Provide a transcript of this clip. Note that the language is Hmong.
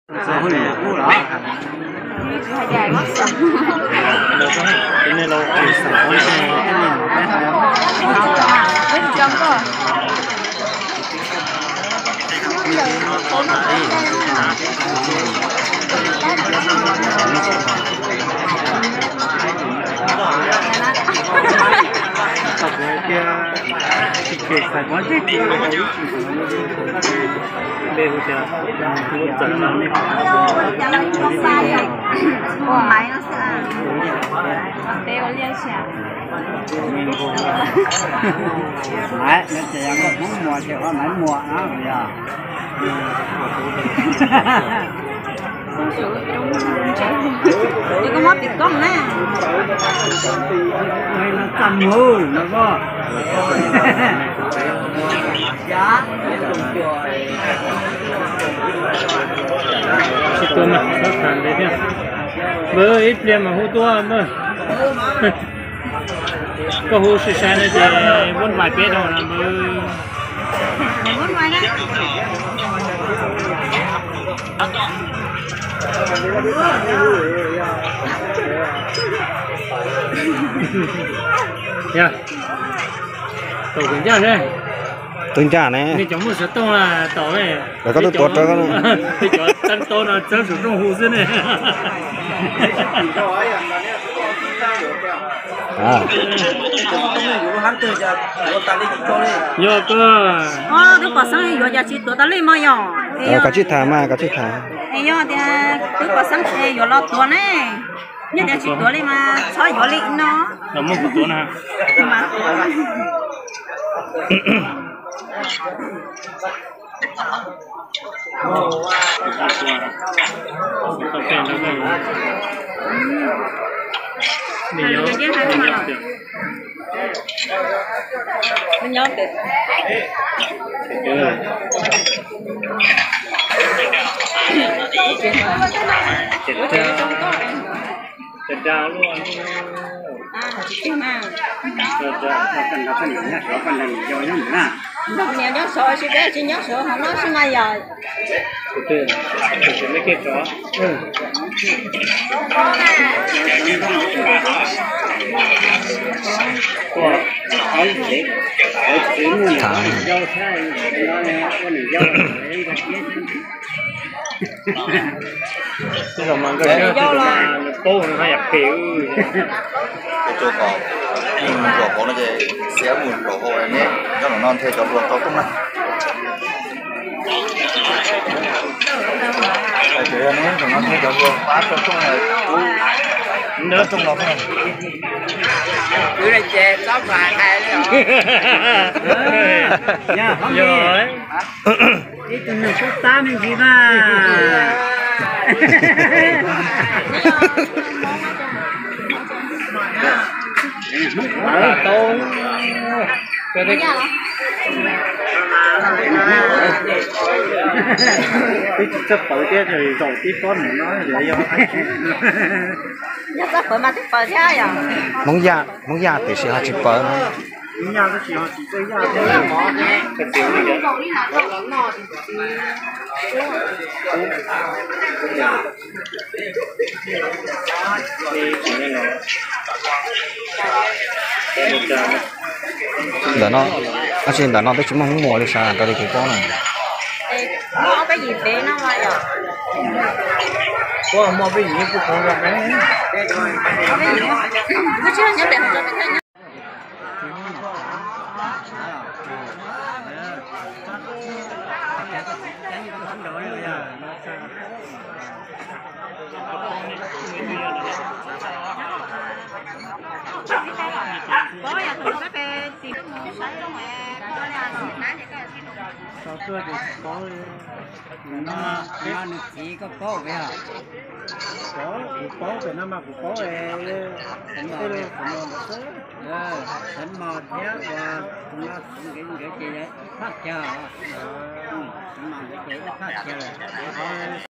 Ua maiv no xwb. Peb ua liaj xwb. Maiv no ces yog koj Hmoob muas ces ua maiv muas no yog. Ces koj muab pim koob na. Txaj muag no koj. Tsis tuaj mas txhob tham ntawd thiab. Npawg, ib pliag mas hu tuaj npawg. Koj hu sai sai no ces vuab vais peb dhau na npawg. Yog, tau tus ncaj ne. Tus ncaj ne. Nej cov muaj xov tooj na tau ne. Lawv koj twb tuav rawv. Cov txeeb tau no txeeb saum rooj hu xwb ne. Yog koj. Twb pom xeeb yuav cas tsis tuav tas li mas yog. Koj tsij tham mas koj tsij tham. Es yog tias twb pom xeeb yuav los tuav ne. Nyob tias tsis tuav li mas txhob yuav li no. Los muab kuv tuav na. Nyob sov, tsis nyob sov hov no xwb mas yog. Paub nws haj yam phem. Tus kom zaum hauv no ces xiav mus zaum hauv ne, nyob no nthe cov hluas tau rooj na. Ces yog no nthe cov hluas pab tau rooj na, tau rooj no. Kwv ces txob mas hais li os. Yog. Ib tug neeg kub tab me ntsis mas. Tau. Twb tsis txawj pawv thiab, zaum tib pob no yog. Yog txawj pawv mas twb pawv thiab yom. Hmoob Yaj, Hmoob Yaj tiam sis ho tsis pawv no. Ntawm no, tab sis ntawm no twb tsis muaj Hmoob Muas li sav raws li kuv paub na. Tau tuaj ces tsis paub li. Nws txiv koj paub peb os? Kuv paub, kuv paub pem no mas kuv paub es, xeev mos thiab uas tus no nkawd ces ib phaj chaw, xeev mos nkawd ces ib phaj chaw lawm.